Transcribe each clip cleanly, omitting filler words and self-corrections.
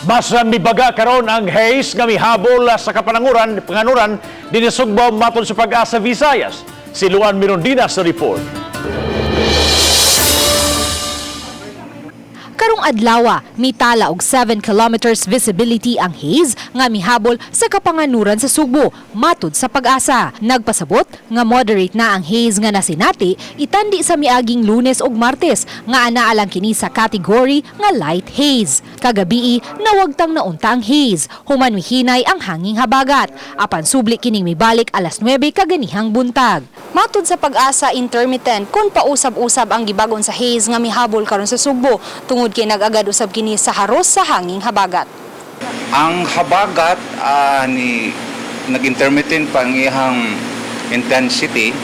Mas mibaga karon ang haze nga mihabol sa kapananguran, panganuran dinhi Sugbo, matod sa Pag-asa Visayas. Si Luan Mirondina sa report. Karong adlawa, mitala og 7 kilometers visibility ang haze nga mihabol sa kapanganuran sa Sugbo, matud sa Pag-asa. Nagpasabot nga moderate na ang haze nga nasinati itandi sa miaging Lunes ug Martes nga anaa lang kini sa category nga light haze. Kagabii, nawagtang na unta ang haze, human mihinay ang hanging habagat. Apan subli kining mibalik alas 9 kaganihang buntag. Matud sa Pag-asa, intermittent kung pausab-usab ang gibagon sa haze nga mihabol karon sa Sugbo tungod kay nag-agad usab kini sa haros sa hanging habagat. Ang habagat ni nag-intermittent pa ang iyang intensity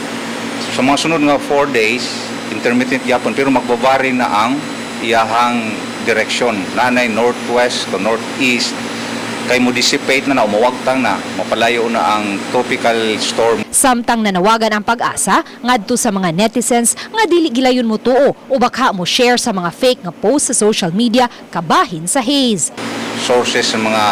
sa mga sunod nga 4 days, intermittent gyapon, pero magba-vary na ang iyahang direksyon, nanay northwest to northeast, kay mo dissipate na na, mawagtang na, mapalayo na ang tropical storm. Samtang nanawagan ang Pag-asa ngadto sa mga netizens nga dili gilayon mo tuo o baka mo share sa mga fake nga post sa social media kabahin sa haze. Sources sa mga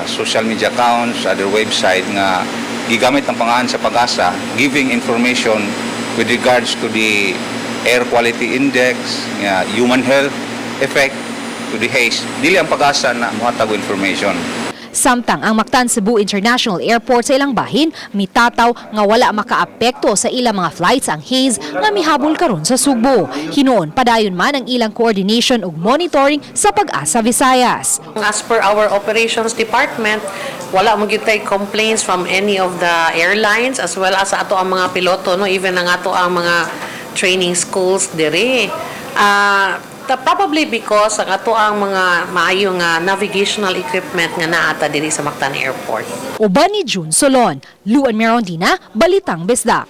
social media accounts, other website nga gigamit ang pangalan sa Pag-asa, giving information with regards to the air quality index, nga human health effect to the haze. Dili ang Pag-asa na mohatag og information. Samtang ang Mactan Cebu International Airport sa ilang bahin, mitataw nga wala makaapekto sa ilang mga flights ang haze nga mihabol karon sa Sugbo. Hinuon padayon man ang ilang coordination ug monitoring sa Pag-asa Visayas. As per our operations department, wala mo gyud tay complaints from any of the airlines as well as sa ato ang mga piloto, no, even ang ato ang mga training schools dire. Probably because ang ato ang mga maayo nga navigational equipment nga naata diri sa Mactan Airport. Uban ni June Solon, Luan Merondina, Balitang Bisdak.